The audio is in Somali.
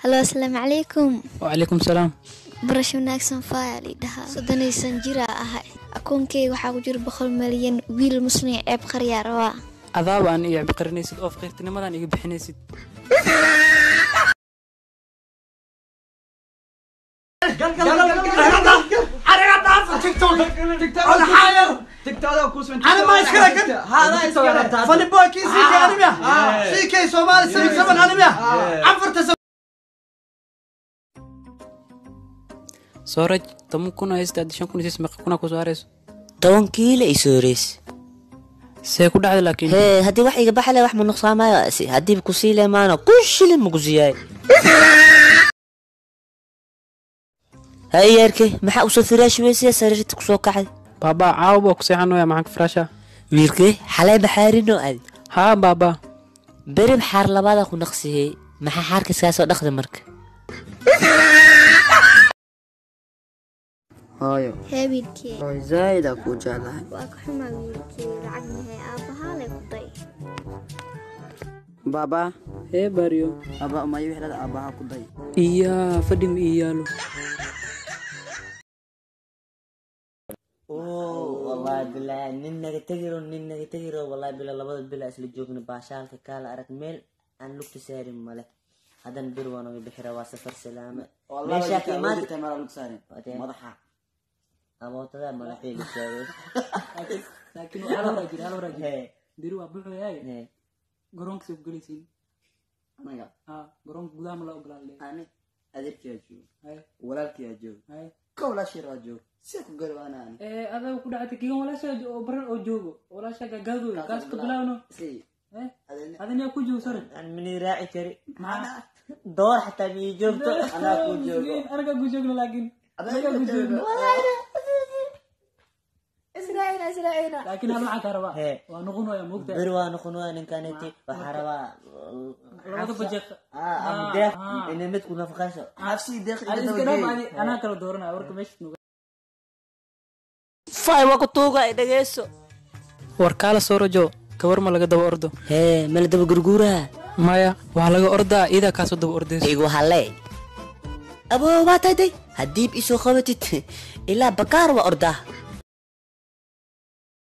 Halo, asalaamu calaykum. Wacalaykum salaam. Barasho wanaagsan. Faaya lidhahaa, 30 jira ahay. Akoonkeyga waxaa ku jira 100 malyan. Wiil muslim ceeb qaryaa rabaa. Adaaba aan iyo cibqarinaysid oo faqiirtinimadan iga bixinaysid. Soo raj 10,000 haysta, haddii 5,000 isiis, meeqa kunaa kusoo harayso? 10 kiilo isoo reys. See ku dhacday laakiin? Hee, haddii wax iga baxale, wax ma nuqsaamayo. Haddii kusii leemaano kun shilin ma kusiiyaay. Ha iyaarke, maxaa usoo firaashi weysiya sariirta kusoo kacay? Baaba, caawa baa ku seexanaya, maxaan ka firaashaa? Wiilke, xalay maxaarino adi? Haa baaba. Beri xaar labaada ku naqsihey, maxaa xaarka iskaga soo dhaqda marka? Hooyo. Hee wiilkee. Hooyo, zaaid aa kuu jeclahay. Waa ka xumaa wiilkee, lacag mahay, aabbahaa ku day. Baaba. Hee baryo. Baaba, umayo wixlada aabbaha ku day. Iyaa fadhi ma ii yaalo. Wallahi bilahi, nin naga tegiro, nin naga tegiro. Wallahi bila labada bila isla joogna, baashaalka kaala arag, meel aan lugta saarin male. Haddana bir waa naga bixira, waa safar salaame. Meeshaa ka imaad madaxa. Amootada madaxii la sheegay. Laakiin hal waraa jira, hal waraa jira. Hee. Beri waa buuxayaay. Hee. Garoonka soo gelaysiin? Anaga? Haa, garoonka gudaha ma la ogolaa. Ani adeerkiyaa joogo. Haye. Walaalkiyaa joogo. Haye. Ka walaashii raa joogo, see ku gali waana ani? Ee, adaa ku dhacatay kigan walaashaa oo baran oo joogo walaashaa gaagaadooyo, kaas ka bilaawno. Isii. Eh. Adeerna. Adina ku joogo sare. Aan mini raaci kari. Maxaa? Door xataa mii joogto. Anaa ku joogo. Anagaa ku joogno laakiin anagaa ku joogno. Israaciila, Israaciila. Laakiin hal waxaan kaa rabaa. Hee. Waa noqonaya moogtahay. Beri waa noqon waa ninkaneti, waxaa rabaa labada bajeeq. Ama deeq inay mid ku nafaqayso. Xabsii deeq iga Adi iska daba dhaaf. geey. Adi anaa kala dooranaya warka meesha nuga. Fay, waa ku tuuga, i dhegeyso. War kaala soo rajo, gabar ma laga daba ordo. Hee, mala daba gurguuraha? Maya, waxaa laga ordaa iidaa kaasoo daba ordayso. Igu haley aboo, waa tayday haddiib isoo qabatid ilaa bakaar waa ordaa.